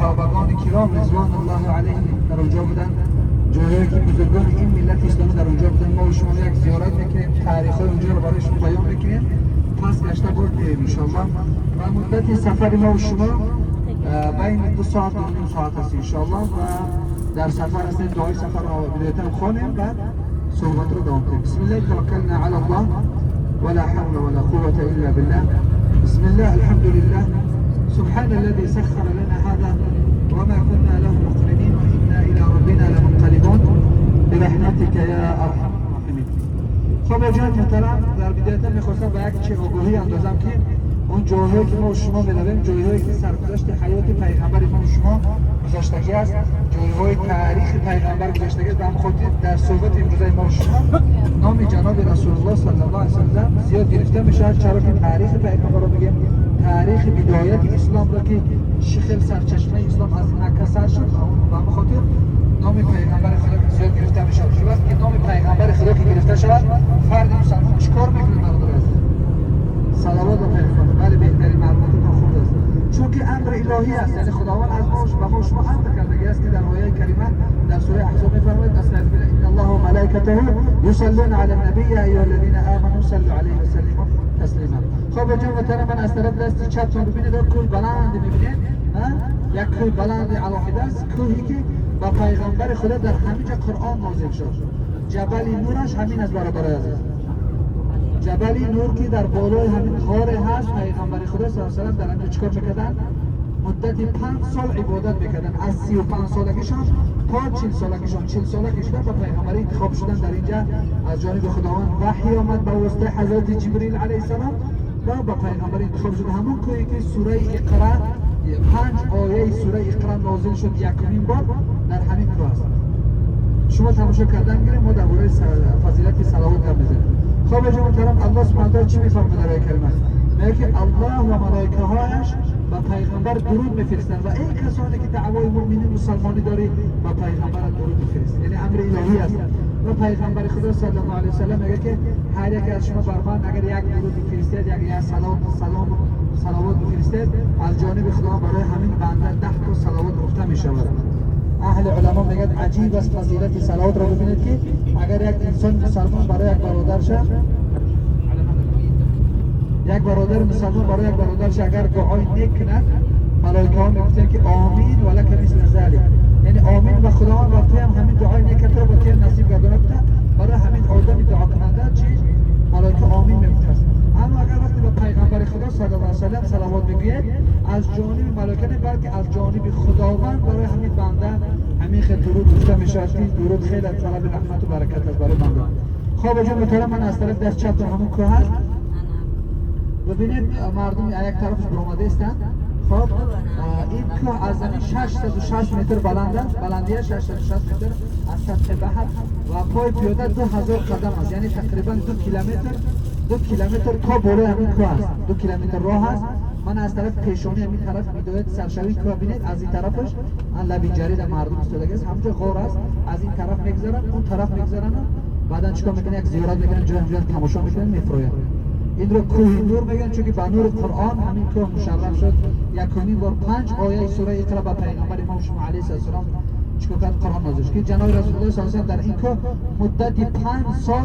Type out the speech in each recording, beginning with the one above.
صحابگان کرام رضوان الله علیهم در اونجا بودن، جایهایی که بزرگان این ملت اسلامی در اونجا بودن. ما و شما یک زیارت میکنیم، تاریخ های اونجا رو برای شما بیان میکنیم، پس گشته برد میریم انشاءالله. و مدت سفر ما و شما بین 2 ساعت 2.5 ساعت است انشاءالله. و در سفر هستیم، دعای سفر رو بدایتا خوانیم، بعد صحبت رو دوام کنیم. بسم الله توکلنا علی الله ولا حول ولا قوة إلا بالله. بسم الله، الحمد لله، سبحان الذي سخر لنا هذا وما كنا له مقرنين وإنا إلى ربنا لمنقلبون، برحمتك يا أرحم الراحمين. خب جان محترم، در بداية میخواستم به یک چه آگاهی اندازم که اون جاهایی که ما و شما میرویم، جایهایی که سرگذشت حیات پیغمبر ما و شما گذشتگی است، جایهای تاریخ پیغمبر گذشتگی است. به همین خاطر در صحبت امروزه ما و شما نام جناب رسول الله صلی الله علیه وسلم زیاد گرفته میشه، چرا که تاریخ پیغمبر رو میگیم، تاریخ بدایت اسلام را که چه سرچشمه اسلام از مکه سر شد. به همین خاطر نام پیغمبر خدا زیاد گرفته میشه. که وقتی که نام پیغمبر خدا که گرفته شود، فرد مسلمان چیکار میکنه برادر عزیز؟ صلوات به پیغمبر. بله، بهترین معلومات خود است، چون که امر الهی است. یعنی خداوند از ما و ما شما امر کرده است که در آیه کریمه در سوره احزاب میفرماید: استعذ بالله، ان الله وملائكته يصلون على النبي يا ايها الذين امنوا صلوا عليه وسلموا تسلیما. خب جان محترم، من از طرف دست چپتون ببینید، کوه بلند میبینید، یک کوه بلند علاحده است، کوهی که با پیغمبر خدا در همینجا قرآن نازل شد. جبل نورش همین است برادر عزیز. جبل نور که در بالای همین غار هست، پیغمبر خدا صلی الله علیه و در همینجا چیکار میکردن؟ مدت 5 سال عبادت میکردن، از 35 سالگیشان تا 40 سالگیشان. 40 سالگی شدن و پیغمبری انتخاب شدن. در اینجا از جانب خداوند وحی آمد به واسطه حضرت جبریل علیه السلام و با پیغمبر انتخاب شد. همون کوهی که سوره اقرا، پنج آیه سوره اقرا نازل شد یکمین بار، در همین کوه است. شما تماشا کردن گیریم، ما درباره فضیلت صلوات گپ میزنیم. خب جان محترم، الله سبحانه وتعالی چی میفرماید در آیه کریمه؟ میگه که الله و ملائکه هایش به پیغمبر درود میفرستند و این کسانی که دعوای مؤمنین مسلمانی داری، به پیغمبر درود میفرست. یعنی امر الهی است. و پیغمبر خدا صلی الله علیه وسلم میگه که هر یک از شما بر من اگر یک درود بفرستید، یک سلام سلام صلوات بفرستید، از جانب خدا برای همین بنده 10 تا صلوات گفته میشود. اهل علما میگن عجیب است فضیلت صلوات را ببینید که اگر یک انسان مسلمان برای یک برادرش، یک برادر مسلمان برای یک برادرش اگر دعای نیک کند، ملائکه ها میگفتن که آمین ولک مثل ذلک، یعنی آمین و خداوند بر تو هم همین دعای نیک تو رو با تو نصیب گردانه. برای همین آدم دعا کننده چی؟ ملائکه آمین میگفت است. اما اگر وقتی به پیغمبر خدا صلی الله علیه وسلم صلوات بگوید، از جانب ملائکه نه، بلکه از جانب خداوند برای همین بنده همین خیلی درود گفته میشود که درود خیلی از طلب رحمت و برکت است برای بنده. خب جان محترم، من از طرف دست چپ همون کوه هست، ببینید مردم یک طرفش برآمده استند. خب این کوه از زمین 660 متر بلند است، بلندی 660 متر از سطح بحر و پای پیاده 2000 قدم است، یعنی تقریبا 2 کیلومتر. 2 کیلومتر تا بالای همین کوه است، 2 کیلومتر راه است. من از طرف پیشانی همین طرف بدایت سرشوی کوه بینید، از این طرفش ان لبی جری در مردم ایستادگی است، همونجا غار است. از این طرف میگذرن، اون طرف میگذرن، بعدا چیکار میکنن؟ یک زیارت میکنن، جای همجا تماشا میکنن، میفروین. این رو کوه نور میگن، چون که به نور قرآن همین کوه مشرف شد. یکمین بار پنج آیه سوره اقرا به پیغمبر ما شما علیه السلام چیکار کرد؟ قرآن نازل شد که جناب رسول الله صلی الله علیه و در این کوه مدت 5 سال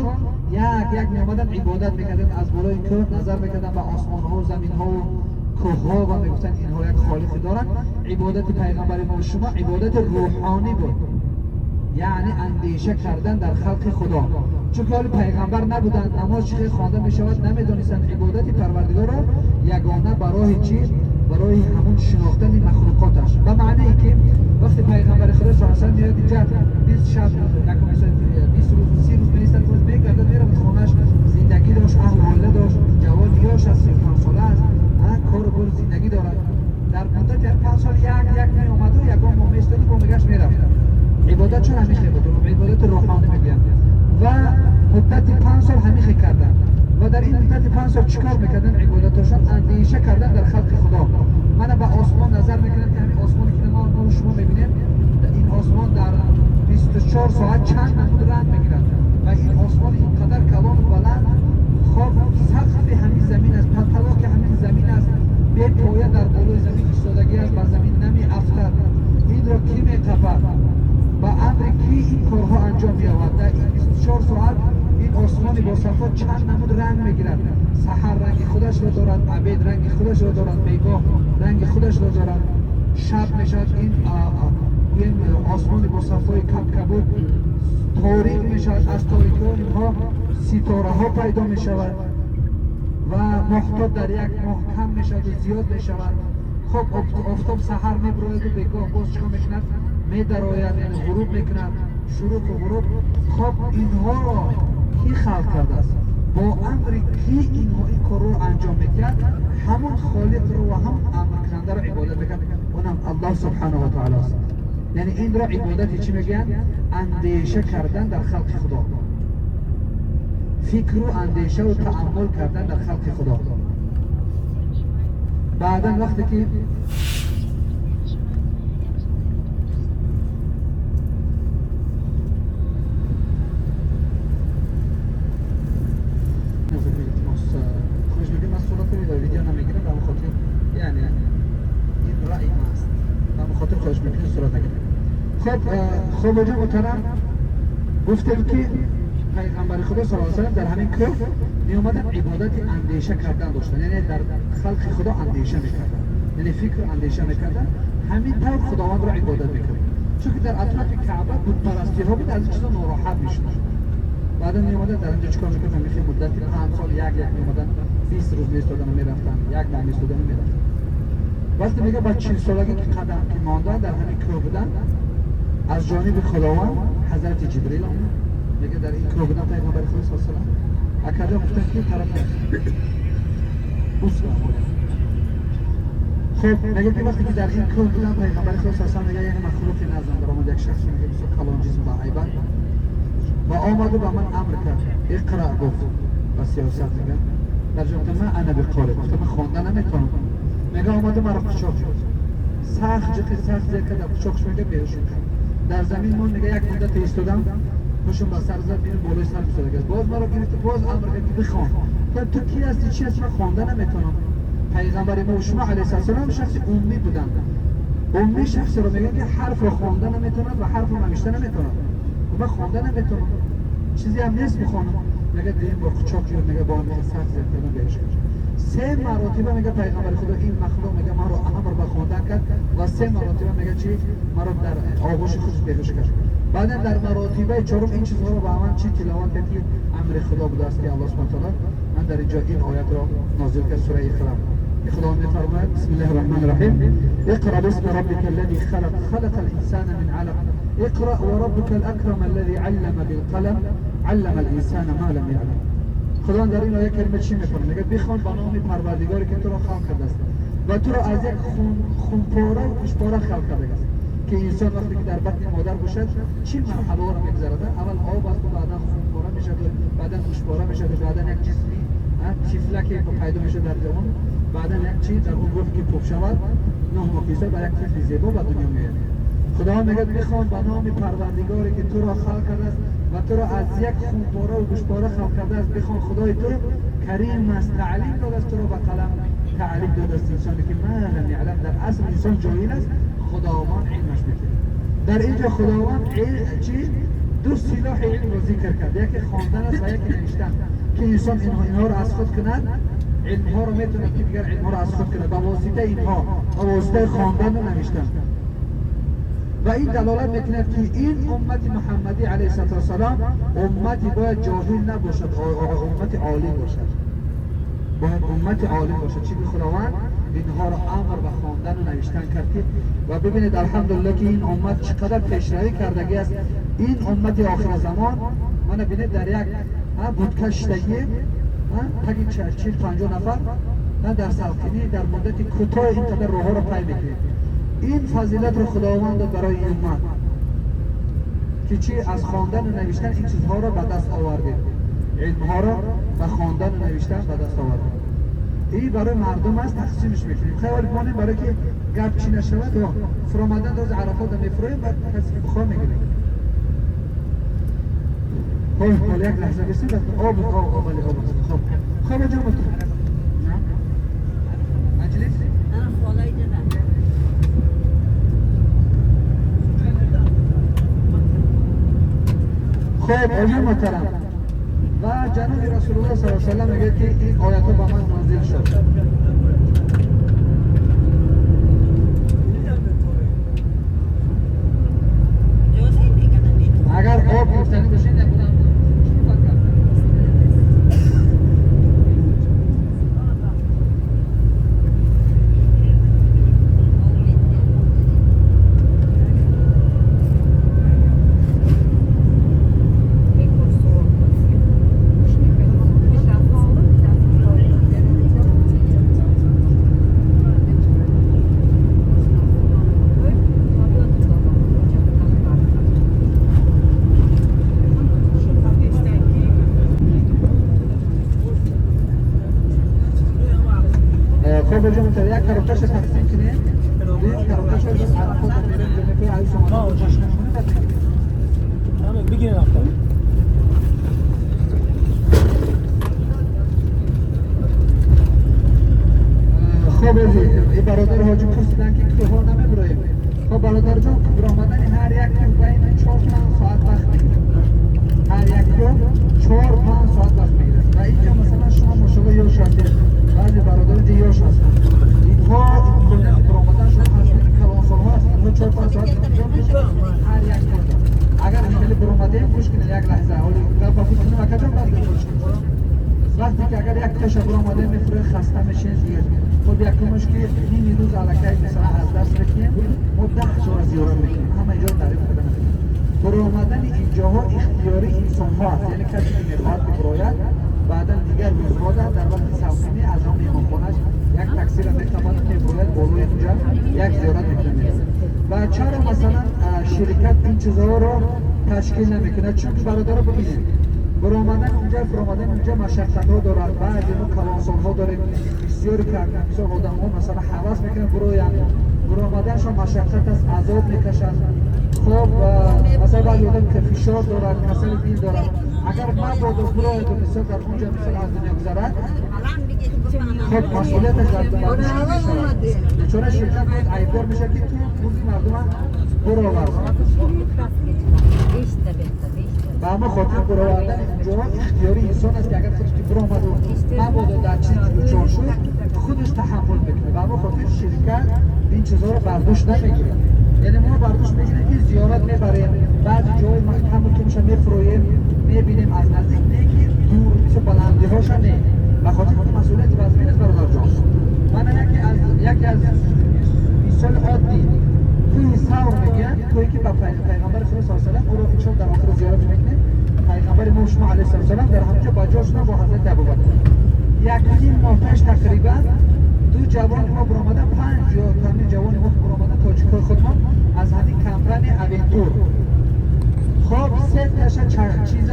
یک یک می آمدن عبادت میکردن، از بالای کوه نظر میکردن به آسمان ها و زمین ها و کوه ها و میگفتن اینها یک خالقی دارن. عبادت پیغمبر ما و شما عبادت روحانی بود، یعنی اندیشه کردن در خلق خدا. چون که حال پیغمبر نبودند، نماز چه خوانده میشود نمیدانستند. عبادت پروردگار را یگانه برای چی؟ برای همون شناختن مخلوقاتش. به معنی ای که وقتی پیغمبر خدا صلی الله علیه و میاد اینجا، 20 شب، 20 روز، 30 روز میستد، روز میگرده میره خانهش. زندگی داشت، اهل عائله داشت، جوان یاش از 35 ساله است، کار و بار زندگی دارد. در مدت 5 سال یک یک می آمد و یگان ماه میستاد و میگشت میرفت. عبادت چون همین خیلی بود، عبادت روحانی میگن. و مدت 5 سال همین کردن و در این مدت 5 سال چیکار میکردن؟ عبادتشان اندیشه کردن در خلق خدا. من به آسمان نظر میکنم که همین آسمانی که ما شما میبینیم، این آسمان در 24 ساعت چند نمود رنگ میگیرد و این آسمان اینقدر کلان و بلند، خب سقف همین زمین است، پتلاک همین زمین است، بی پایه در بالای زمین ایستادگی است، بر زمین نمی افتد. ин корҳо анҷом меёбад. Дар ин 24 соат ин осмони босафо чанд намуд ранг мегирад. Саҳар ранги худашро дорад, обед ранги худашро дорад, бегоҳ ранги худашро дорад, шаб мешавад ин осмони босафои кабкабуд торик мешавад, аз торикиҳо инҳо ситораҳо пайдо мешавад ва моҳтоб дар як моҳ кам мешавад ва зиёд мешавад. Хоб офтоб саҳар мебирояд ва бегоҳ боз чикор мекунад? Медарояд, яъне ғуруб мекунад, шуруқ ва ғуруб. Хоб инҳоро кӣ халқ кардааст? Бо амри кӣ инҳо ин корро анҷом медиҳад? Ҳамон холиқро ва ҳам амркунандаро ибодат мекунад, онам Аллоҳ субҳанаҳу ва таъоло аст. Яъне инро ибодати чӣ мегӯянд? Андеша кардан дар халқи Худо, фикру андешаву тааммул кардан дар халқи Худо. Баъдан вақте ки хоҳиш мекунем, ман сурат видео намегирам, ба ҳамон хотир, яъне ин раъи ма аст, ба ҳамон хотир хоҳиш мекунем сурат нагирем. Хоб хобоҷон муҳтарам, гуфтем ки пайғамбари Худо саллаллоҳу алайҳи васаллам дар ҳамин кӯҳ меомаданд, ибодати андеша кардан доштанд, яъне дар халқи Худо андеша мекарданд, яъне фикру андеша мекарданд, ҳамин тавр Худовандро ибодат мекарданд. Чунки дар атрофи Каъба бутпарастиҳо буд, аз ин чизо нороҳат мешуданд. Баъдан меомаданд дар инҷо чикор мекарданд? Мехе муддати 5 сол як як меомаданд, 20 рӯз меистодану мерафтанд, як моҳ меистодану мерафтанд. Вақте мега ба 40 солагӣ ки қадам ки монданд, дар ҳамин кӯҳ буданд, аз ҷониби Худованд ҳазрати Ҷибрил омад. Мега дар ин кӯҳ буданд пайғамбари Худо саллаллоҳу алайҳи васаллам. Акада гуфтанд ки тараф бус. Хоб мега ки вақте ки дар ин кӯҳ буданд пайғамбари Худо саллаллоҳу алайҳи васаллам, мега як махлуқи наздам даромад, як шахсе мега бисёр калонҷисм ва ҳайбат, ва омаду ба ман амр кард, иқра гуфт ба сиёсат. Мега дар ҷо гуфтам ман ана биқори, гуфтам ман хонда наметавонам. Мега омаду маро қучоқ кард, сахт ҷиқи сахт зер кард, дар қучоқш мега беҳушм кард, дар замин мон. Мега як муддате истодам, ҳушм ба сар зад, бинам болои сар истода, боз маро гирифт, боз амр кард ки бихон. Гуфтам ту кӣ ҳастӣ, чӣ ҳастӣ, ман хонда наметавонам. Пайғамбари мо шумо алайҳи салом шахси уммӣ буданд. Уммӣ шахсеро мегӯянд ки ҳарфро хонда наметавонад ва ҳарфро навишта наметавонад. Ман хонда наметавонам, чизе ҳам нест бихонам. Мега дуюм бор қучоқ гирифт, мега бо ҳамин сахт зер кардан беҳуш кард. Се маротиба мега пайғамбари Худо ин махлуқ мега маро амр ба хондан кард ва се маротиба мега чӣ маро дар оғӯши худаш беҳуш кард. Баъдан дар маротибаи чорум ин чизҳоро ба ман чӣ тиловат кард ки амри Худо будааст, ки Аллоҳ субҳанаҳу ва таъоло ман дар инҷо ин оятро нозил кард, сураи Иқра. Худо мефармояд: бисмиллаҳи рраҳмани рраҳим, иқра бисми раббика аллази халақ, халақа л-инсана мин алақ, иқра ва раббука л-акрам аллази аллама билқалам, аллама л-инсана ма лам яълам. Худованд дар ин оя карима чӣ мефармояд? Мегӯяд бихон ба номи Парвардигоре ки туро халқ кардааст ва туро аз як хунпора ва гӯшпора халқ кардааст. Ки инсон вақте ки дар батни модар бошад чӣ марҳалаҳоро мегузарад? Аввал об аст, баъдан хунпора мешавад, баъдан гӯшпора мешавад, баъдан як ҷисми тифлаке пайдо мешавад дар ҷавон, баъдан як чиз дар он рӯҳ ки пуф шавад, 9 моҳ киса ба як тифли зебо ба дунё меояд. Худованд мегӯяд бихон ба номи Парвардигоре ки туро халқ кардааст ва туро аз як хунпора ва гӯшпора халқ кардааст. Бихон, Худои ту карим аст, таълим додааст туро ба қалам, таълим додааст инсоне ки ма лам яълам. Дар асл инсон ҷоҳил аст, Худованд илмаш медиҳад. Дар инҷо Худованд чӣ ду силоҳи илмро зикр кард, яке хондан аст ва яке навиштан, ки инсон инҳоро аз худ кунад, илмҳоро метавонад ки дигар илмҳоро аз худ кунад ба воситаи инҳо, ба воситаи хондану навиштан. Ва ин далолат мекунад ки ин уммати Муҳаммадӣ алайҳиссалоту вассалом уммати бояд ҷоҳил набошад, уммати олим бошад, бояд уммати олим бошад. Чунки Худованд инҳоро амр ба хондану навиштан кард ки ва бибинед, алҳамдулиллаҳ, ки ин уммат чӣ қадар пешравӣ кардагӣ аст. Ин уммати охиразамон мана бинед, дар як будка шиштагӣ таги 40-50 нафар дар салқинӣ дар муддати кӯтоҳ ин қадар роҳҳоро пай мекунед. Ин фазилатро Худованд дод барои ин уммат ки чӣ аз хондану навиштан ин чизҳоро ба даст овардем, илмҳоро ба хондану навиштан ба даст овардем. Ин барои мардум аст, тақсимш мекунем. Хайр, монем барои ки гап чӣ нашавад, фуромадан рӯзи Арафота мефуроем, баъд касе ки бихоҳ мегирем. Хоб, ҳол як лаҳза бисед, об об об об об. Хоб хоб ҷон, маҷлис. خب حاجی محترم و جناب رسول الله صلی الله علیه و سلم میگه که این آیت ها با من نازل شد. اگر آب گرفتنی باشین نبودم. خب جان تا یک کاراکترش تقسیم کنیم. دویم کاراکترش رو عرفات میریم جمعه علی شما همه بگیرین آقا. خب این برادر حاجی پرسیدن که کوه نمیبریم. خب برادر جان برآمدن هر یک کوه بین 4 5 ساعت وقت میگیره. هر یک کوه 4 5 ساعت وقت میگیره. و اینجا مثلا شما ماشاءالله یاش هستید، بعضی برادر اینجا یاش هستند، اینها امکانیت برآمدنشون از کلانسال‌ها هست. اینها 4 5 ساعت انجام میشه هر یک کوه. اگر خیلی برآمدیم گوش کنید یک لحظه، حالا گپ گوش کنید اکا جان، بعد گوش کنید. وقتی که اگر یک تاش برآمده میفره خسته میشین دیگه. خب یکمش که نیم روز الکی مثلا از دست میکنیم، ما 10 جا زیارت میکنیم، همه جا تعریف کردن. برآمدن اینجاها اختیاری انسان ها است، یعنی کسی که میخواد که براید بعدا دیگر روزها در وقت سوقینی از آن میهمانخانه‌اش یک تاکسی را میتواند که براید بالای اونجا یک زیارت میکنه. و چرا مثلا شرکت این چیزها رو تشکیل نمیکنه؟ چون برادرها ببینید برآمدن اونجا فرآمدن اونجا مشقت ها دارد. بعضی ما کلانسال ها داریم، بسیار بسیار آدم ها مثلا هوس میکنن برایم، برآمدنشان مشقت است، عذاب میکشند. خب مثلا بعضی آدم که فشار دارد، کسل دل دارد، اگر مبادا براید و مثلا در اونجا مثلا از دنیا گذرد، خب مسئولیتش در بردوش میشود. بیچاره شرکت باید عیبدار میشه که تو روزی مردم برآورد. و اما خاطر برآوردن اینجا اختیاری انسان است که اگر خودش که برآمد و مبادا در چیزی دچار شد خودش تحمل میکنه. و اما خاطر شرکت این چیزها رو برداشت نمیگیره. یعنی ما برداشت میگیریم که زیارت میبریم، بعضی جای محکم و تومش میفرویم، میبینیم از نزدیک، نه که دور مثل بلندی هاش نه، به خاطر که مسئولیت وزمین است برادر جان. من یکی از مثال عادی کوه ثور میگن، کوهی که به پیغمبر خدا صلی الله علیه و سلم او را انشاءالله در آخر زیارت میکنیم. پیغمبر ما شما علیه السلام در همونجا با جا شدن با حضرت ابوبکر. 1.5 ماه پیش تقریبا دو جوان ما برآمدن، 5 یا کمی جوان ما برآمدن تاجیکای خودمان از همین کمپانی اوینتور. خب 3 تاش چیز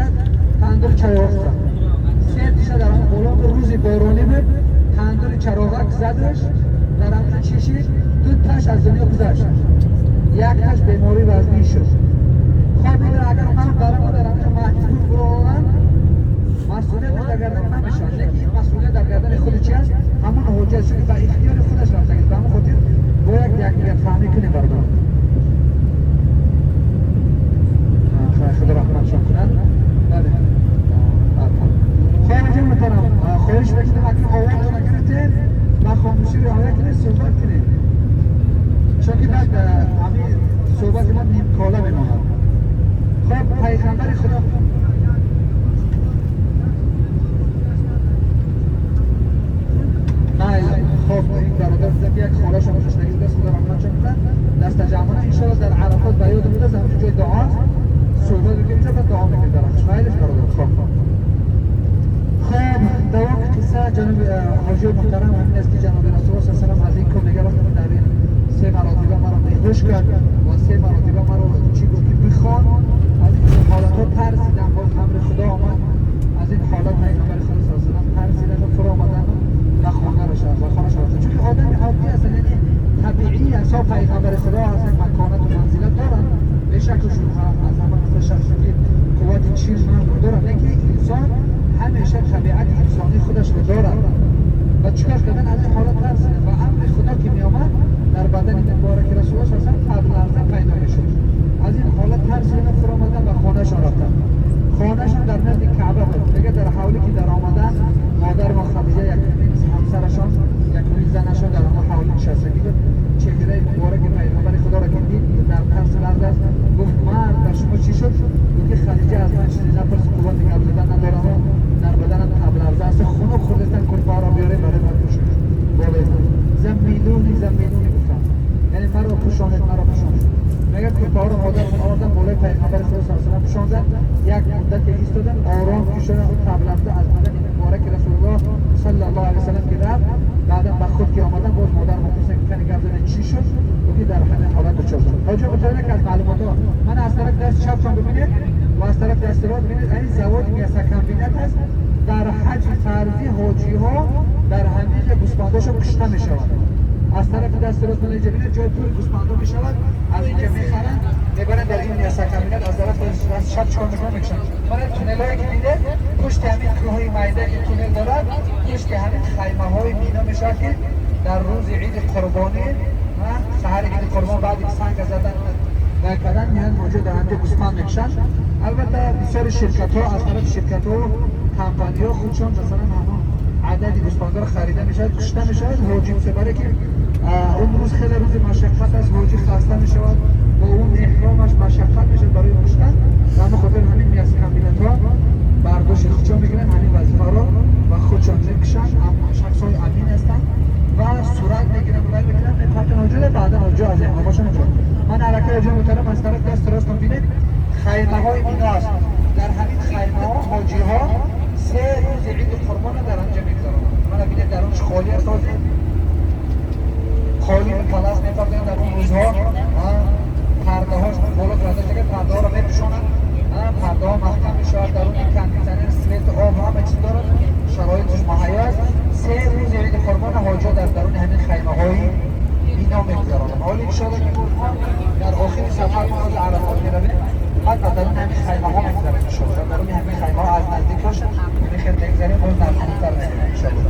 تندور چراغ زد، 3 تاش در همون بالا روز بارانی بود، تندور چراغک زدش در همونجا چشید، 2 تاش از دنیا گذشت، 1 تاش بیماری وزنی شد. خب اگر من برام در همونجا مجبور برآمدم، مسئولیت در گردن من میشه. لیکن این مسئولیت در گردن خود چی است؟ همون حجت شد که به اختیار خودش رفته. به همون خاطر باید یک دیگر فهمی کنیم برادر. خدا رحمتشان کند. بله خواهش میکنم، خواهش میکنم اکنون آوازتون نگرفتین و خاموشی رعایت کنید، صحبت کنید، چون که بعد همین صحبت ما نیم کاله میماند. خب پیغمبر خدا خب این برادر بودن که یک خاله‌شون گذاشتگی بود، خدا رحمتشون کنه. دست جمعانه انشاءالله در عرفات به یاد بوده، همونجا جای دعاست، صحبت میکنیم اینجا، بعد دعا میکنیم در حقش. خیلی برادر. خب دوام قصه جناب حاجی محترم همین است که جناب رسول الله صلی الله علیه و سلم از این کوه میگه وقتی در این 3 مراتبه مرا بیهوش کرد و 3 مراتبه مرا چی گفت که بخوان، از این حالت ها ترسیدم، باز امر خدا آمد، از این حالت پیغمبر خدا صلی الله علیه و سلم ترسیدن و فرا آمدن و خانه رو شد و خانه شد. چون که آدم عادی هستن، یعنی طبیعی هست، پیغمبر خدا هستن، مکانت و منزلت دارن، به شکلشون از همه مثل شخصی که قوت 40 مرد دارن، لیکن انسان همیشه طبیعت انسانی خودش رو دارد و چیکار کردن از این حالت ترسیدن و امر خدا که می آمد در بدن مبارک رسول الله صلی الله علیه و آله پیدا می شد. از این حالت ترسیدن و فرا آمدن و خانه‌شان رفتن. куртаҳоро модармон овардан, болои пайғамбари Худо саллаллоҳу алайҳи васаллам пӯшонданд. Як муддате истодан, ором ки шудан, он таблафта аз бадани мубораки Расулуллоҳ саллаллоҳу алайҳи васаллам ки рафт, баъдан ба худ ки омадан, боз модармон пурсиданд, ки кани гап занед, чӣ шуд? Гуфт, ки дар ҳамин ҳолат дучор шудам. Ҳоҷи муҳтарам, яке аз маълумотҳо ман аз тарафи дасти чаптон бибинед ва аз тарафи дасти рост бибинед, ин заводи мясокомбинат аст. Дар ҳаҷи фарзӣ ҳоҷиҳо дар ҳамин ҷо гӯсфандошон кушта мешаванд. Аз тарафи дасти рост ман инҷа бинед, ҷои пури гӯсфандо мешавад, аз инҷа мехаранд, мебаранд дар ин мясокомбинат, аз тарафи даст чап чикор мекунанд, мекушанд. Ман туннелҳое ки дидед, пушти ҳамин кӯҳҳои майда ки туннел дорад, пушти ҳамин хаймаҳои Мино мешавад, ки дар рӯзи иди қурбонӣ, саҳари иди қурбон, баъди ки санг задан ва кардан, меянд ҳоҷиҳо дар ҳамҷо гӯсфанд мекушанд. Албатта, бисёри ширкатҳо, аз тарафи ширкатҳо, компаниҳо худшон масалан ҳамон адади гӯсфандҳоро харида мешавад, кушта мешавад. Ҳоҷи барое ки он рӯз хеле рӯзи машаққат аст, ҳоҷи хаста мешавад, бо он эҳромаш машаққат мешавад барои куштан. Ба ҳамин хотир ҳамин мясокомбинатҳо бардошти худшон мегиранд ҳамин вазифаро ва худшон мекушанд. Шахсҳои амин ҳастанд ва сурат мегиранд, вай мекунанд, мепартанд ҳоҷиро, баъдан ҳоҷиҳо аз эҳромашон мешаванд. Ман ҳаракаи ҳоҷи муҳтарам, аз тарафи дасти росттон бинед, хаймаҳои Мино аст. Дар ҳамин хаймаҳо ҳоҷиҳо 3 рӯзи иди қурбонро дар ҳамҷа мегузаронанд. Мана бинед, дар онш холӣ аст, ҳозир холӣ палас мепартоянд. Дар он рӯзҳо пардаҳош боло карда шуда, пардаҳоро мепӯшонанд, пардаҳо маҳкам мешавад. Дар он кондитсионер, свет, об, ҳама чиз дорад, шароиташ муҳайё аст. 3 рӯзи иди қурбонро ҳоҷиҳо дар даруни ҳамин хаймаҳои Мино мегузаронанд. Ҳоло иншоалло ки мо дар охири сафар мо аз Арафот меравем, баъд ба даруни ҳамин хаймаҳо мегузарем иншоалло. Дар даруни ҳамин хаймаҳо аз наздикаш ҳамин хел мегузарем, боз наздиктар мегузарем иншоалло.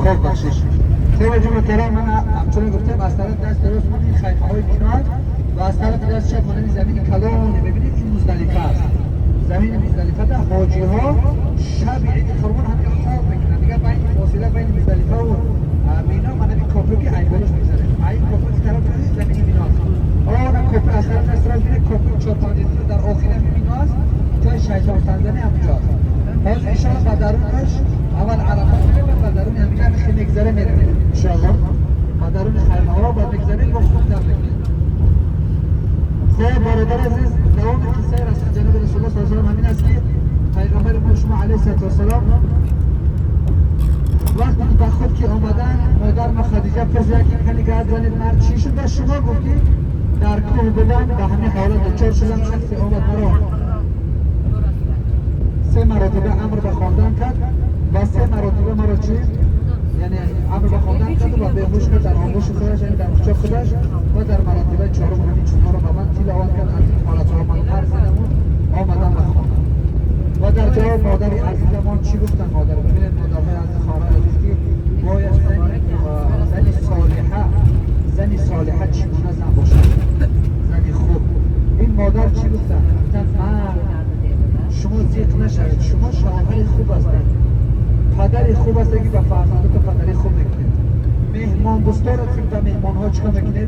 خب بخشش خب حاجی محترم، من همچنان گفتم از طرف دست راست من این خیمه های مینا است و از طرف دست چپ من زمین کلان ببینید، این مزدلفه است. زمین مزدلفه در حاجی ها شب عید قربان همین خواب میکنن دیگه. بین فاصله بین مزدلفه و مینا من همین کاپو که عین بالاش میگذره، این کاپو که طرف زمین مینا است. آن کاپو از طرف دست راست میره، کاپو 4 5 در آخر همین مینا است، جای شیطان صندلی همونجا است. باز انشاءالله با درونش اول عرفات میریم و درون همینجا همین خیلی میگذره میریم انشاءالله، با درون خیمه ها با میگذریم، با خوب در میگیریم. خب برادر عزیز، دوام قصه رسول جناب رسول الله صلی الله علیه و سلم همین است که پیغمبر ما شما علیه الصلاة والسلام وقتی به خود که آمدن، مادر ما خدیجه پرسید که کنی گرد زنید مرد چی شد؟ و شما گفتی در کوه بودم، به همین حالت دچار شدم، شخصی آمد مرا 3 مراتبه امر به خواندن کرد و 3 مراتبه مرا چی؟ یعنی امر به خواندن کرد و بیهوش کرد در آغوش خودش، یعنی در حجاب خودش، و در مراتبه 4 همین چیزها رو به من تلاوت کرد. از این حالتها من ترسیدم و آمدم و خواندم. و در جواب مادر عزیزمان چی گفتن؟ مادر ببینید، مادرهای عزیز، خواهرای عزیز، که باید زن صالحه، زن صالحه چگونه زن باشد؟ زن خوب. این مادر چی گفتن؟ گفتن مرد شما زیق نشوید، شما شوهر خوب هستید، پدر خوب هستید که به فرزندات پدری خوب میکنید، مهمان دوستار هستید، به مهمان ها چیکار میکنید؟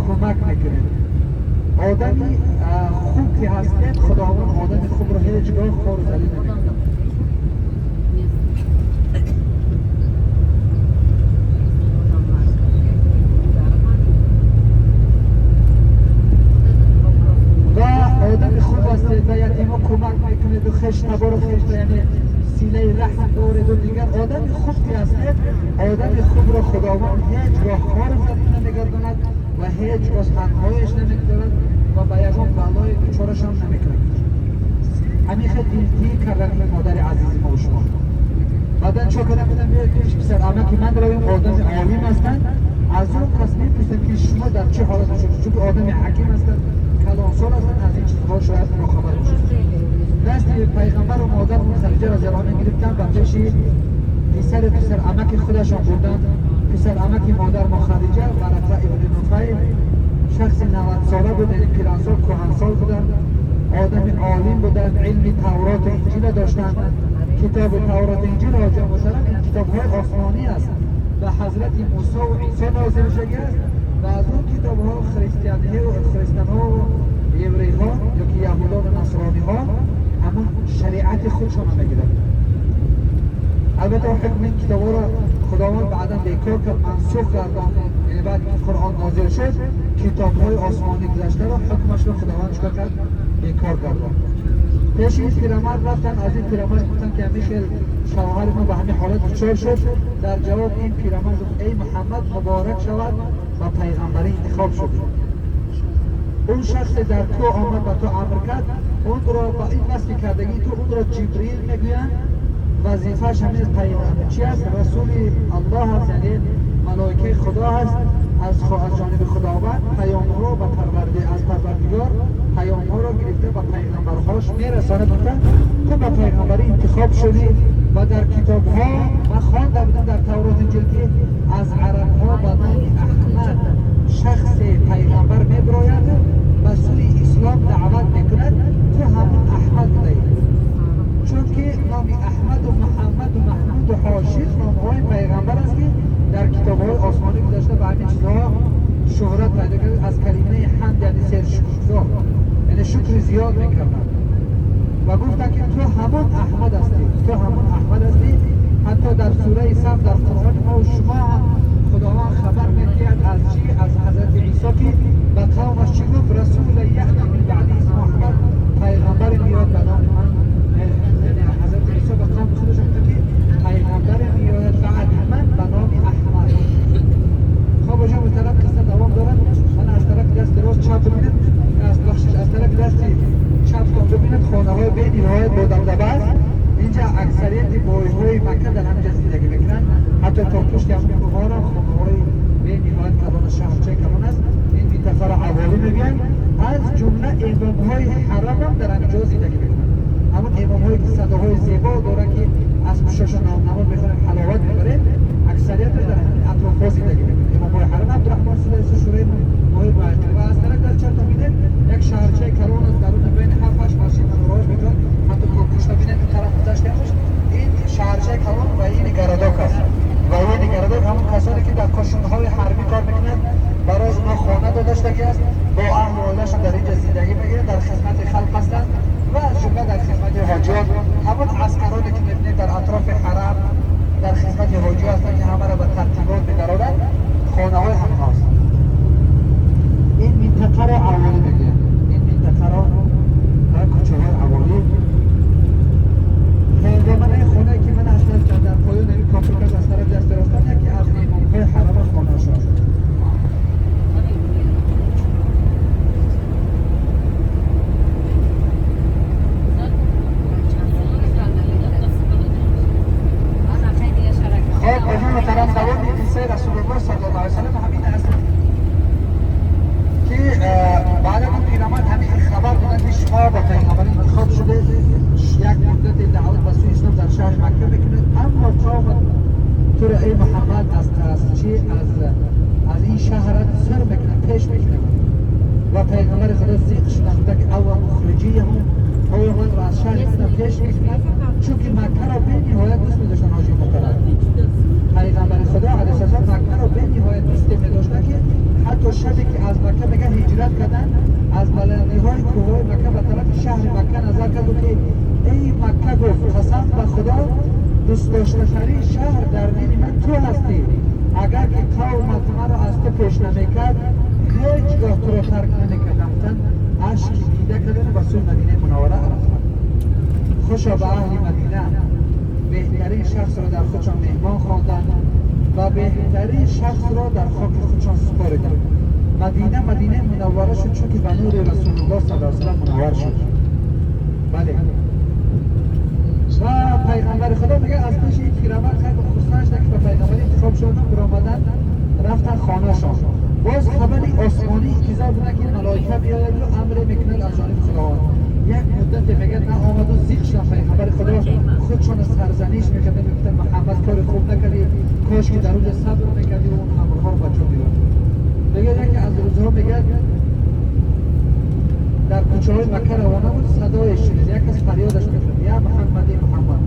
کمک میکنید. آدمی خوب که هستید، خداوند آدم خوب را هیچگاه خوار و ذلیل نمیکنه. و آدم خوب هستید و یتیما کمک میکنید و خویش تبار و خویش، یعنی سیله رحم دارید و دیگر آدم خوب که هستید، آدم خوب را خداوند هیچگاه خوار و ذلیل نمیگرداند و هیچگاه تنهایش نمیگذارد و به یگان بلای دچارش هم نمیکند. همین خیلی دلگیر کردن این مادر عزیز ما و شما. بعدا چه کردن؟ بودن بیاید پیش پسر عمه که من دارم، آدم عالم هستند، از اون کس میپرسن که شما در چه حالت باشید، چون آدم حکیم هستند، کلانسال هستند، از این چیزها شاید باخبر باشید. دست پیغمبر و مادر خدیجه رضی الله عنها گرفتن و پیش پسر عمک خودشان بردن. پسر عمک مادر ما خدیجه ورقه ابن نفیل شخص 90 ساله بود، یعنی پیرانسال، کهنسال بودن، آدم عالم بودن، علم تورات و انجیل داشتن. کتاب تورات و انجیل حاجی محترم این کتاب های آسمانی است. به حضرت موسی و عیسی نازل شده است و از اون کتاب ها خریستیان ها و یوری ها یا که یهودان و نصرانی ها همون شریعت خودشون رو میگیرن. البته حکم این کتاب ها را خداوند بعدا بیکار کرد، منسوخ کردن. یعنی بعد که قرآن نازل شد کتاب های آسمانی گذشته را حکمش را خداوند چیکار کرد؟ بیکار کردن. پیش این پیرمرد رفتن، از این پیرمرد گفتن که همین خیلی شوهر ما به همین حالت دچار شد. در جواب این پیرمرد گفت ای محمد مبارک شود و پیغمبری انتخاب شد. اون شخص در تو آمد و تو امر کرد، اون را با این وصف کردگی تو اون را جبریل میگویند. وظیفه‌اش همین پیغمبر چی است؟ رسول الله است، یعنی ملائکه خدا هست. از جانب خداوند پیام ها و از پروردگار پیام ها را گرفته و پیغمبرهاش میرسانه. گفتن تو به پیغمبری انتخاب شدی و در کتاب ها من خوانده بودم در تورات انجیل که از عرب ها به نام احمد شخص پیغمبر میبراید و سوی اسلام دعوت میکند، تو همون احمد بودی. چون که نام احمد و محمد و محمود و حاشر نام های پیغمبر است که در کتاب های آسمانی گذشته به همین چیزها شهرت پیدا کرد. از کلمه حمد یعنی سر شکرگزار، یعنی شکر زیاد میکردن و گفتن که تو همون احمد هستی، تو همون احمد هستی. حتی در سوره صف در قرآن ما و شما هم خداوند خبر میدهد از چی؟ از حضرت عیسی که به قومش چی گفت؟ رسول یأتی من بعد اسمه احمد، پیغمبر میاد به نام من. یعنی حضرت عیسی به قوم خودش گفت که پیغمبر میاد بعد من به نام احمد. خب آجا محترم قصه دوام دارد. من از طرف دست راست چپ ببینید، از بخشش از طرف دست چپ ببینید خانه های بی نهایت با دبدبه است. اینجا اکثریت بایهای مکه در همینجا زندگی میکنن، حتی تا پشت هم کوه‌ها را خانه های بی نهایت کلان شهرچه کلان است. این منطقه را عوالی میگن. از جمله امام های حرم هم در همینجا زندگی میکنن. همون امام هایی که صداهای زیبا داره که از پشتشون نماز میخونن حلاوت میبره، اکثریت در همین اطراف ها زندگی میکنن. امام های حرم عبدالرحمن سدیس شورای ماهی باید و از طرف در چند تا میده یک شهرچه کلان از درون بین 7-8 مسجد منارهاش میکنن، حتی تا پشت ببینید این طرف گذشته همش این شهرچه کلان و این گرداک است. و این گرداک همون کسانی که در کاشونهای حربی کار میکنن برای اونها خانه داده شده است، با اهل و عائله‌شون در اینجا زندگی میگیرن، در خدمت خلق هستند و از جمله در خدمت حاجیان. همون عسکرانی که میبینید در اطراف حرم در خدمت حاجی هستند که همه را به ترتیبات می‌دارند، خانه های همین هاست. این منطقه را عوالی میگن. این منطقه را کوچه های عوالی. هنگامه خونه که من از در پایان این کامپیوتر از طرف دست راستم یکی از امام‌های حرم خانه شد. خب آجان محترم دوام قصه رسول الله صلی الله علیه وسلم همین است که بعد اون پیرمرد همین خبر دادن که شما با پیغمبر انتخاب شده، یک مدت دعوت به سوی اسلام در شهر مکه میکنید، اما قوم تو را ای محمد از چی؟ از این شهرت سر میکنن، پیش میکنن. و پیغمبر خدا زیق شدن بوده که اول مخرجی هم آیا من را از شهر خدا پیش میکنن، چون که مکه را به نهایت دوست میداشتن. حاجی محترم پیغمبر خدا علیه السلام مکه را به نهایت دوست میداشتن که حتی شبی که از مکه میگه هجرت کردن، از بلندی‌های کوه‌های مکه به طرف شهر مکه نظر کرد و که ای مکه، گفت قسم به خدا دوست داشته‌ترین شهر در دین من تو هستی، اگر که قومت مرا از تو پیش نمیکرد هیچگاه تو را ترک نمیکردم. گفتن اشک دیده کردن و به سوی مدینه منوره رفتن. خوشا به اهل مدینه، بهترین شخص را در خودشان مهمان خواندند و بهترین شخص را در خاک خودشان سپاردند. مدینه مدینه منوره شد چون که به نور رسول الله صلی الله علیه و سلم منور شد. بله و پیغمبر خدا میگه از پیش این پیرمرد خیلی خرسند شد که به پیغمبری انتخاب شدن، برآمدن رفتن خانه‌شان. باز خبری آسمانی انتظار بودن که ملائکه بیاید و امر میکنند از جانب خداوند. یک مدت میگه نه آمد و زیق شدن. پیغمبر خدا خودشان سرزنش میکردن، میگفتن محمد کار خوب نکردی، کاش که در اونجا صبر میکردی و اون امرها رو به جا می‌آوردی. میگه یکی از روزها میگه در کوچه های مکه روانه بود، صدای شنید، یک کس فریادش میکرد یا محمد ای محمد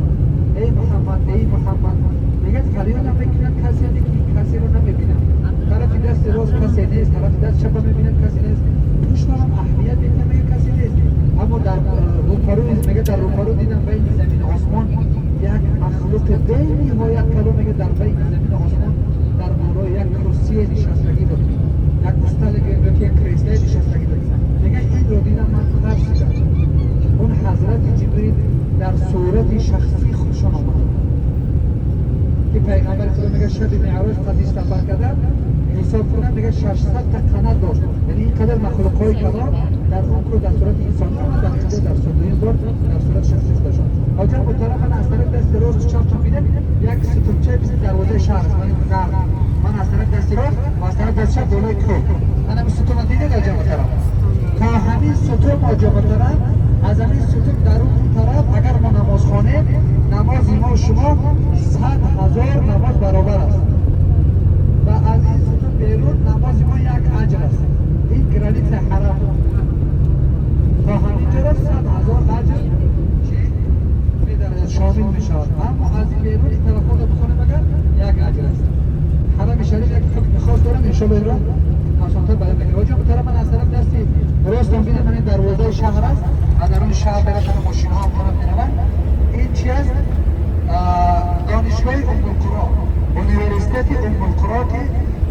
ای محمد ای محمد. میگه فریادم میکنم کسی کسی رو نمیبینم، طرف دست راست کسی نیست، طرف دست چپ میبینم کسی نیست، پشتم اهمیت میدم میگه کسی نیست. اما در روپرو میگه در روپرو دیدم بین زمین و آسمان یک مخلوق بی‌نهایت کلام، میگه در بین زمین و آسمان در بالای یک کرسی نشستگی بود، یک استاد که یک کرسی نشستگی بود. میگه این رو دیدم من ترسیدم. اون حضرت جبریل در صورت شخصی خودشان آمد که پیغمبر خدا میگه شب معراج قدیس سفر کردم حساب کنم میگه 600 تا قنات داشت، یعنی اینقدر مخلوق‌های کلام در اون کو در صورت انسانی آمد، در اینجا در صورت بار در صورت شخصی خودشان. حاجی محترم من از طرف دست راست چپ تا میدم یک ستونچه مثل دروازه شهر است، من غرب، من از طرف دست راست و از طرف دست چپ بالای کوه، من همین ستون دیده در جا محترم تا همین ستون حاجی محترم، از همین ستون در اون طرف اگر ما نماز خوانیم نماز ما و شما 100,000 نماز برابر است و از این ستون بیرون نماز ما یک اجر است. این گرانیت حرم تا همینجا را 100,000 اجر چی میدارد شامل میشود، اما از این بیرون این طرف ها بخونیم اگر یک اجر است. حرم شریف یک حکم خاص دارم انشاءالله این را آسانتر بیان میکنم. حاجی محترم من از طرف دستی راست هم بیدم، این دروازه شهر است و در اون شهر برای ماشین ها هم میروند. این چی است؟ دانشگاه ام القرى، اونیورسیته ام القرى که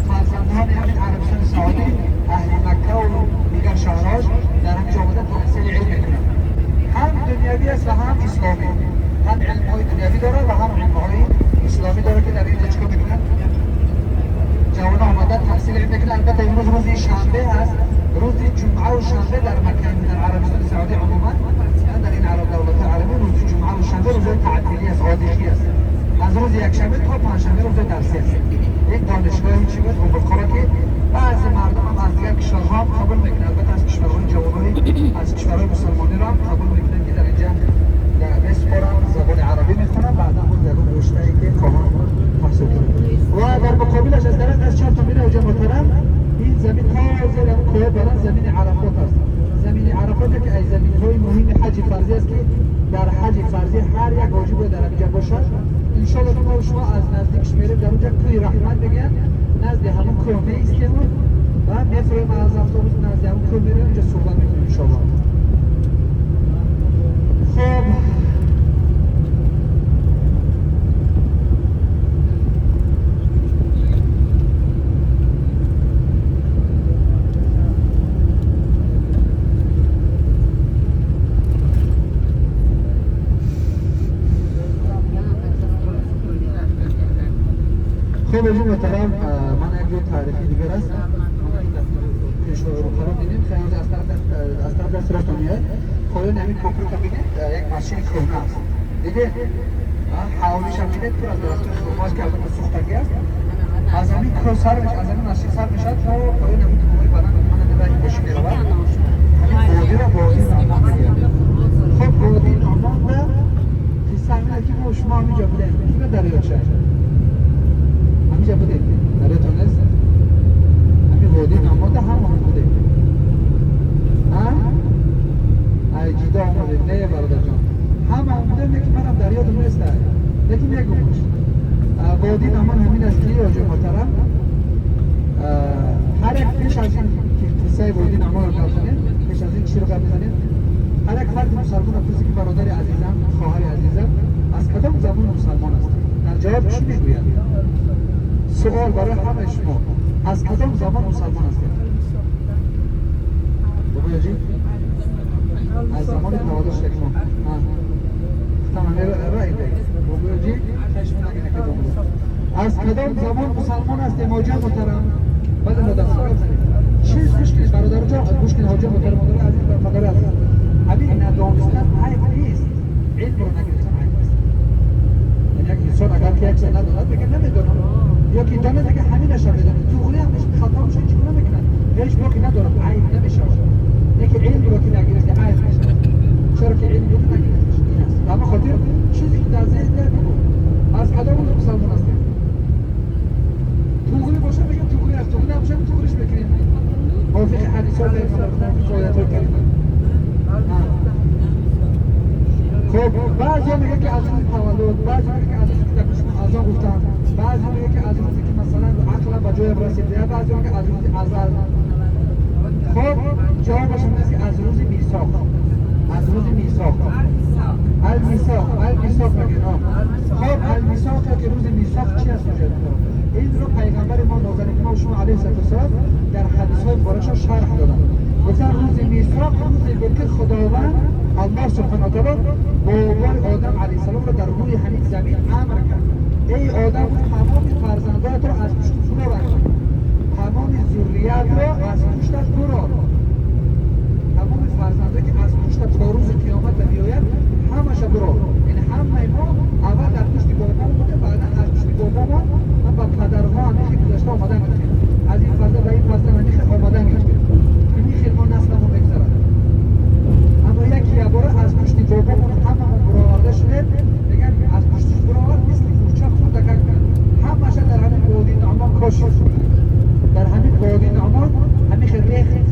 فرزندان همین عربستان سعودی اهل مکه و دیگر شهرهاش در همینجا آمده تحصیل علم میکنند. هم دنیوی است و هم اسلامی، هم علمهای دنیوی داره و هم علمهای اسلامی داره که در اینجا چیکار میکنند؟ جوان آمده تحصیل علم میکنند. البته امروز روز شنبه است، روز جمعه و شنبه در مکه در عربستان سعودی عموما در این عرب دولت عربی روز جمعه و شنبه روز تعطیلی است، عادی است. از روز یکشنبه تا پنجشنبه روز درسی است. یک دانشگاه چی بود ام القرى که بعضی مردم هم از دیگر کشورها هم قبول میکنن، البته از کشورهای جوانای از کشورهای مسلمانی را هم قبول میکنن که در اینجا در بسپارن زبان عربی میخونن، بعدا باز یکون رشته‌ای که خواهان تحصیل کنن. و در مقابلش از طرف از چپ تا میره حاجی محترم این زمین تا زیر کوه بلند زمین عرفات است. زمین عرفات که از زمین‌های مهم حج فرضی است که در حج فرضی هر یک واجب باید در اینجا باشد. ان شاء الله ما شما از نزدیکش میریم در اونجا کوه رحمت میگن، نزد همون کوه میایستیم و میفریم از اتوبوس نزد همون کوه میریم اونجا صحبت میکنیم ان شاء الله. خب خب حاجی محترم من یک جور تاریخی دیگر است پیش رو قرار دیدیم خیلی از طرف دست راست میاد پایان همین کوپرو که ببینید یک مسجد کهنه است دیگه، حوالیش هم دیدید پر از درخت خرما است که البته سوختگی است. از همین کوه سر میشه، از همین مسجد سر میشه تا پایان همین کوه بلند من دیدم این باشه میرود همین وادی را وادی نعمان میگن. خب وادی نعمان و قصه همینه که ما شما همینجا بودیم کی به دریاچه همینجا بودیم دریاتون نیست؟ همین وادی نعمان هم بودیم ها؟ ای جدا آمدید نه برادر جان هم آمدیم که منم در یادم نیست لیکن میگمش وادی نعمان همین است که حاجی محترم هر یک پیش از این که قصه وادی نعمان رو گپ زنیم، پیش از این چی رو گپ زنیم، هر یک فرد مسلمان پرسید که برادر عزیزم خواهر عزیزم از کدام زبان مسلمان است، در جواب چی میگوید؟ سوال برای همه شما از کدام زبان مسلمان هستید؟ بابا جی از زمان تولد شما تمام رأی بگید بابا جی از کدام زبان مسلمان هستیم حاجی محترم؟ بله مادر چیز گوش کنید برادر جان گوش کنید حاجی محترم مادر عزیز و پدر عزیز همین ندانستن عیب نیست، علم رو نگرفتن عیب است. یعنی یک انسان اگر که یک چیز نداند بگه نمیدونم یا که دانه دیگه همینش هم میدونه توغلی هم خطا میشه چیکار نمیکنن هیچ باکی ندارم عیب نمیشود. یکی علم رو که نگرفته عیب میشود، چرا که علم رو نگرفته این است. به همین خاطر چیزی که در ذهن بگو از کدام مسلمان هستیم توغلی باشه بگم توغلی است، توغلی نباشه توغلیش بکنیم موافق حدیث ها موافق آیات های کریمه. خب بعضی ها میگه که از روز تولد، بعضی ها میگه که از روز که در گوش اذان گفتن، بعضی میگه که از روزی که مثلا عقل به جای رسید، بعضی میگه از روز ازل. خب جوابش این است که از روز میثاق، از روز میثاق، المیثاق، المیثاق میگه. خب المیثاق که روز میثاق چی است؟ این رو پیغمبر ما نازنین ما شما علیه السلام در حدیث های مبارکشان شرح دادن. گفتن روز میثاق روزی بود که خداوند الله سبحانه و تعالی بابای آدم علیه السلام رو در روی همین زمین امر کرد: ای آدم، تمام فرزندانت رو از پشت فرو بکن، تمام ذریت رو از پشتت برو، تمام فرزندانی که از پشت تا روز قیامت بیاید همش برو. یعنی همه ما اول در پشت بابا بوده، بعدا از پشت بابا ما با پدرها همیشه گذشته آمدن گرفتیم، از این فرزند و این فرزند همیشه آمدن گرفتیم، همین خیلی ما نسلمون میگذرد. اما یکی باره از پشت بابامون هممون برآورده شده، میگن از پشتش برآورد مثل کوچه خود کرد، همش در همین وادی نعمان کاشت، در همین وادی نعمان همین ریخت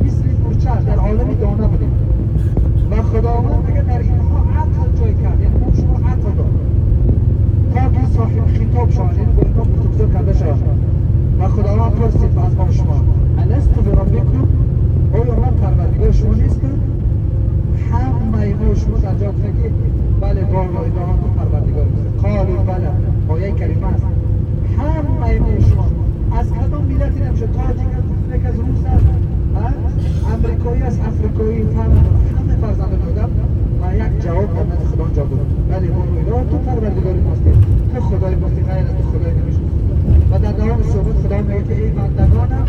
مثل مورچه در عالم دانه بودیم. و خداوند میگه در اینها عقل جای کرد، یعنی ما شما عقل داد تا که صاحب خطاب شوند، یعنی با اینها گفتگو کرده شود. و خداوند پرسید از ما شما: الست بربکم، آیا من پروردگار شما نیستم؟ همه ما شما در جواب گفتند که بله بارا الهان تو پروردگار ماست. قالوا بله، آیه کریمه است. همه ما شما از کدام ملتی نمیشه، تاجیک از ازبک از روس است، امریکایی است، افریقایی، همه فرزندان آدم و یک جواب در نزد خدا جواب داد: بله بارا الهان تو پروردگار ماستی، تو خدای ماستی، غیر از تو خدای نمیشناسی. و در دوام صحبت خدا میگه که ای بندگانم،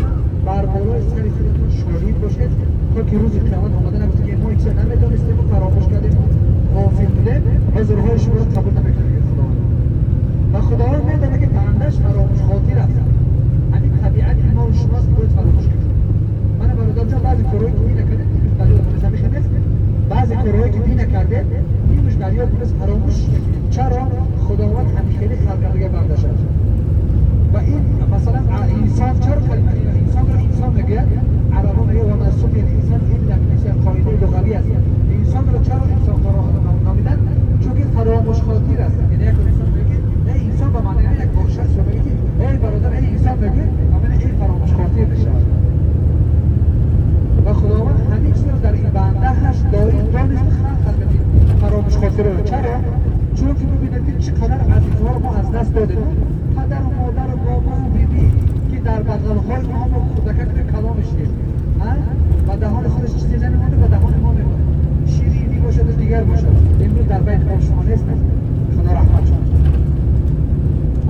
بر بالای سر خودتون شاهد باشید تا که روز قیامت آمده نگفته که ما هیچ نمیدانستیم و فراموش کردیم و غافل بودیم، عذرهای شما رو قبول نمیکنه خداوند. و خداوند میدونه که بندش فراموش خاطر است. همین طبیعت ما و شماست که باید فراموش کنیم. من برادر جان بعضی کارهایی که نکردیم در یاد مونست، همین نیست؟ بعضی کارهایی که نکرده نیمش در یاد مونست، فراموش میکنیم. چرا؟ خداوند همین خیلی خلق کرده بندش است. و این مثلا انسان چرا کلمه انسان رو انسان میگه؟ عربا میگه و ما سمی الانسان الا من قاعده لغوی است. انسان رو چرا انسان قرار نامیدن؟ چون که فراموش خاطر است. یعنی یک انسان میگه ای انسان به معنی یک شخص رو میگه ای برادر ای انسان میگه، معنی ای فراموش خاطر میشه. و خداوند همین چیز رو در این بنده هش دارید دانست خلق کرده فراموش خاطر رو. چرا؟ چون که ببینید که چقدر عزیزها رو ما از دست دادیم، پدر و مادر و بابا و بیبی که در بغل‌های ما ما خودکک کلامش نیست و دهان خودش چیزی نمیمونه و دهان ما میمونه، شیرینی باشد و دیگر باشد. امروز در بین ما شما نیست، خدا رحمت شد.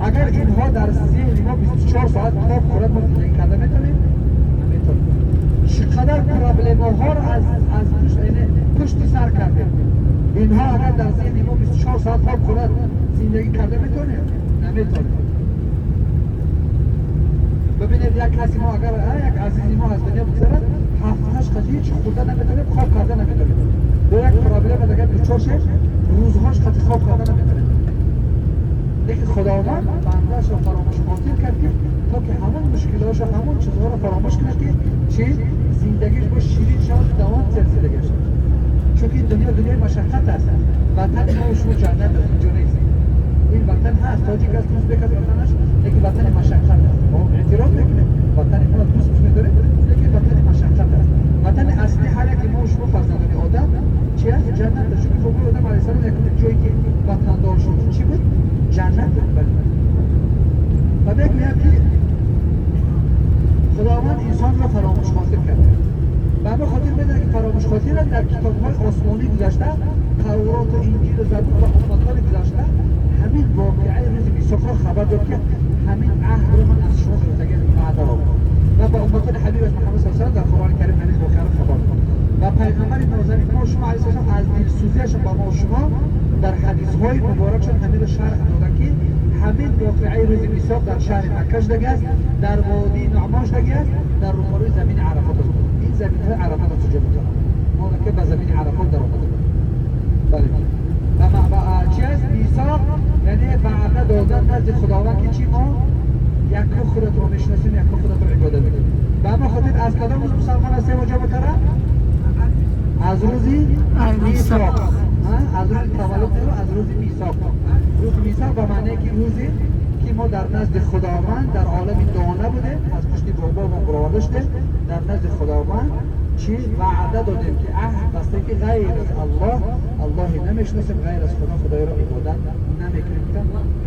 اگر اینها در ذهن ما 24 ساعت تاب خورد ما زندگی کرده میتونیم؟ نمیتونیم. چقدر پرابلم ها رو از پشت سر کردیم. اینها اگر در ذهن ما 24 ساعت تاب خورد زندگی کرده میتونیم؟ نمیتونیم. ببینید یک کسی ما اگر یک عزیزی ما از دنیا بگذرد 7-8 قضیه هیچ خورده نمیتونیم، خواب کرده نمیتونیم. با یک پرابلم دیگه دچار شد روزهاش قطعی خواب کرده نمیتونیم. لیکن خداوند بنده‌اش رو فراموش خاطر کرد که تا که همون مشکلاتش و همون چیزها رو فراموش کنه که چی زندگیش با شیرین شود، دوام زندگیش. چون این دنیا دنیای مشقت است. وطن ما و شما جنت است، اینجا نیست. این وطن هست، تاجیک است، ازبک است، وطنش، لیکن وطن مشقت است. ما اعتراض میکنیم وطن ما دوست می‌داریم، لیکن وطن مشقت است. وطن اصلی هر یک ما و شما فرزندان آدم چی است؟ جنت است. چون بابای آدم علیه السلام یک جایی که وطندار شد چی بود؟ جنت بود. و بگویم که خداوند انسان را فراموش خاطر کرده. و به خاطر بدونه که فراموش خاطر در کتاب‌های آسمانی گذشته، تورات و انجیل و زبور و امت‌های گذشته همین واقعه روز میثاق را خبر داد که همین عهد رو من از شما گرفتم، وعده را. و با امت‌های حبیبش محمد صلی الله علیه و در قرآن کریم همین واقعه را خبر داد. و پیغمبر نازنین ما شما علیه السلام از دلسوزی‌اش با ما شما در حدیث‌های مبارکشون همین را شرح دادن که همین واقعه روز میثاق در شهر مکه شده است، در وادی نعمان شده است، در روبروی زمین عرفات است. این زمین‌های عرفات از کجا بود؟ ما که به زمین عرفات در آمده بود. بله. و چی است؟ میثاق یعنی وعده دادن نزد خداوند که چی ما یک خودت رو میشناسیم، یک خودت رو عبادت میکنیم. به همین خاطر از کدام روز مسلمان هستیم و جا طرف؟ از روزی میثاق. از روز تولد، از روز میثاق. روز میثاق به معنی که روز ما در نزد خداوند در عالم دانه بودیم، از پشت بابا ما برآورده شدیم، در نزد خداوند چی وعده دادیم که عهد بسته که غیر از الله اللهی نمیشناسیم، غیر از خدا خدای را عبادت نمیکنیم.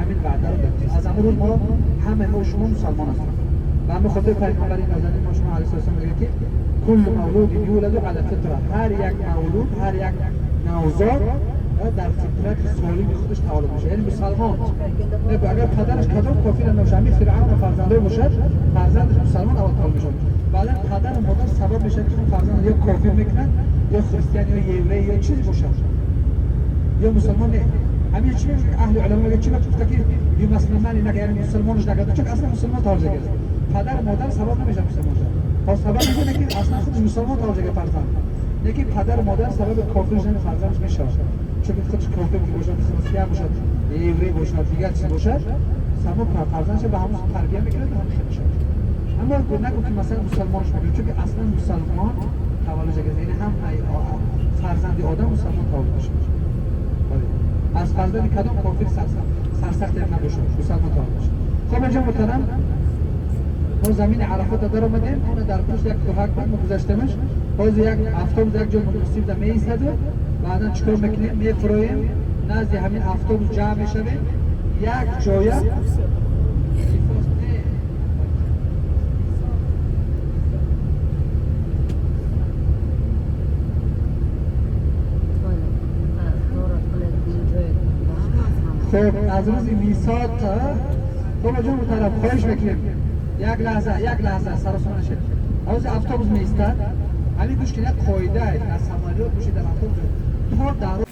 همین وعده رو دادیم. از امروز ما همه ما شما مسلمان هستیم. و همین خاطر پیامبر نازنین ما شما علیه السلام میگه که کل مولود یولد علی فطره، هر یک مولود، هر یک نوزاد در فطرت سالم خودش تولد میشه، یعنی مسلمان. نه اگر پدرش کدام کافر نباشه، همین فرعون و فرزندای باشد، فرزندش مسلمان اول تولد میشه. بعدا پدر و مادر سبب میشن که اون فرزند یا کافر میکنن یا خریستیان یا یهودی یا چیزی باشه یا مسلمان نه. همین چی میگه اهل علم میگه چی گفته که بی مسلمانی نگه، یعنی مسلمانش نگه، چون اصلا مسلمان تولد گرفت. پدر و مادر سبب نمیشن مسلمان شدن. پس سبب میشه که اصلا خودش مسلمان تولد گرفت فرزند. یکی پدر و مادر سبب کافر شدن فرزندش میشه. چون خودش کافر باشه، مسیحی باشد، یهودی باشد، دیگر چیز باشد، سبب فرزندش به همون تربیت میکنه و هم خیلی میشه. اما نگو که مثلا مسلمانش میکنه، چون که اصلا مسلمان تولد گرفت، یعنی هم فرزند آدم مسلمان تولد میشه. از فرزند کدام کافر سرسخت هم نباشه، مسلمان تولد میشه. خب اینجا محترم ما زمین عرفات در آمدیم، اون در پشت یک کوهک بود، ما گذشتمش، باز یک افتاب یک جای مناسب در میایستد و بعدا چیکار میکنیم؟ میفرویم نزد همین افتاب جمع میشویم یک جایه. خب از روز میثاق خب جان طرف خواهش میکنیم یک لحظه، یک لحظه سراسیمه نشید. از автобус میایستد، علی گوش کنید، قاعده از самолёт باشه در автобус تا در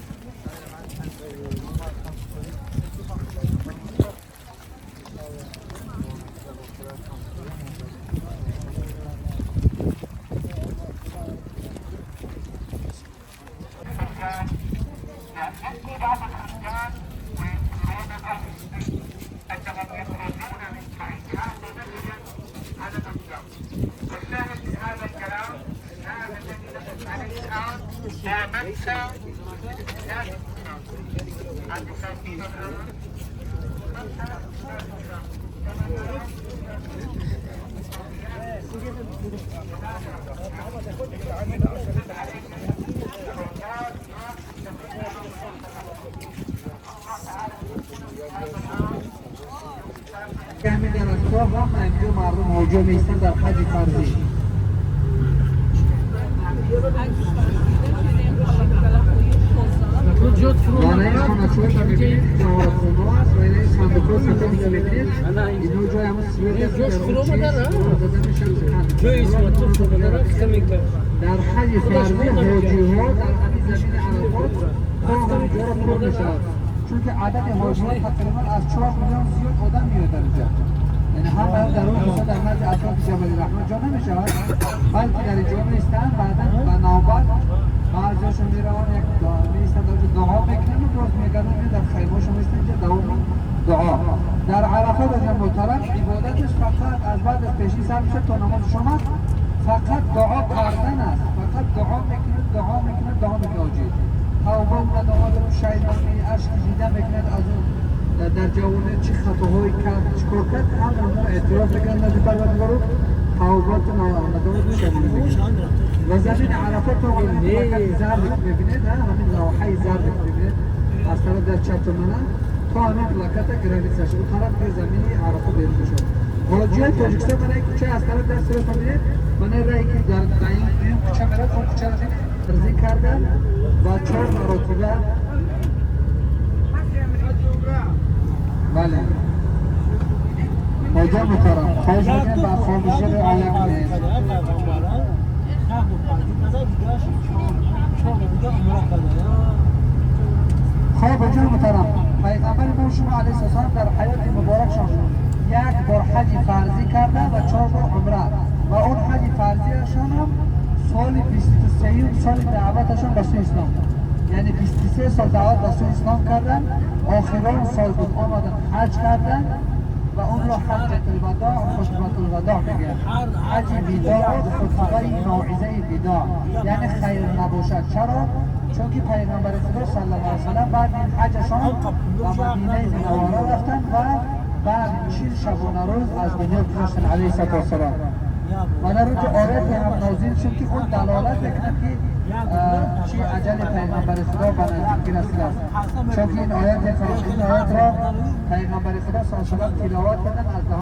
همین در اطراف هم اینجا مردم حاجی میستن در حج فرضی. بالای خانه‌چوب که می‌بینید خونه است و این صندوق‌ها سفید که می‌بینید اینا جای همون سویت است در حج فرضی حاجی‌ها در همین زمین عرفات تا همینجا را پر می‌شود، چون که عدد حاجی‌ها تقریبا از 4 میلیون زیاد آدم میاد در اینجا. یعنی هم در اون مثلا در نزد اطراف جبل رحمت جا نمی‌شود، بلکه در اینجا می‌ایستند. بعدا به نوبت بعضیاشون میروند یک می‌ایستند دعا میکنن و باز میگردن در خیمه‌شون می‌ایستند اینجا دوام دعا. در عرفات از محترم عبادتش فقط از بعد از پیشین سر میشه تا نماز شام است، فقط دعا کردن است، فقط دعا میکنه، دعا میکنه، دعا میکنه. حاجی توبه و ندامت و شیطانی اشک دیده میکند از اون در جوانه چه خطاهایی کرد، چیکار کرد، هم اونها اعتراف میکنند نزد پروردگار، توبات و ندامت شامل میکنه. و زمین عرفات تا همین زرد که میبینید، همین لوحه زرد که میبینید از طرف در چپ منه تا همین پلاکت گراویتسش اون طرف به زمین عرفات بیرون میشه. حاجیای تاجیکستان من یک کوچه از طرف در سرش میبینید، من رایی که در این کوچه میرد اون کوچه رو رزی کردن و 4 مرتبه. بله حاجی محترم خواهش میکنم با خاموشی رعایت کنید. خب حاجی محترم پیغمبر ما شما علیه السلام در حیات مبارکشان یک بار حج فرضی کرده و 4 بار عمره، و اون حج فرضیشان هم سال 23 سال دعوتشان به سوی اسلام، یعنی 23 سال دعوت به سوی اسلام کردن، آخران سال بود آمدن حج کردن و اون را حجة الوداع، خطبة الوداع میگن. حج وداع، خطبه موعظه وداع، یعنی خیر نباشد. چرا؟ چون که پیغمبر خدا صلی الله علیه و سلم بعد این حجشان به مدینه منوره رفتن و بعد 40 شبانه روز از دنیا گذشتن علیه الصلاة والسلام. و در اونجا آیت هم نازل شد که اون دلالت میکند که چی اجل پیغمبر خدا به نزدیکی رسیده است، چون که این آیت را پیغمبر خدا صلی الله علیه و سلم تلاوت کردن از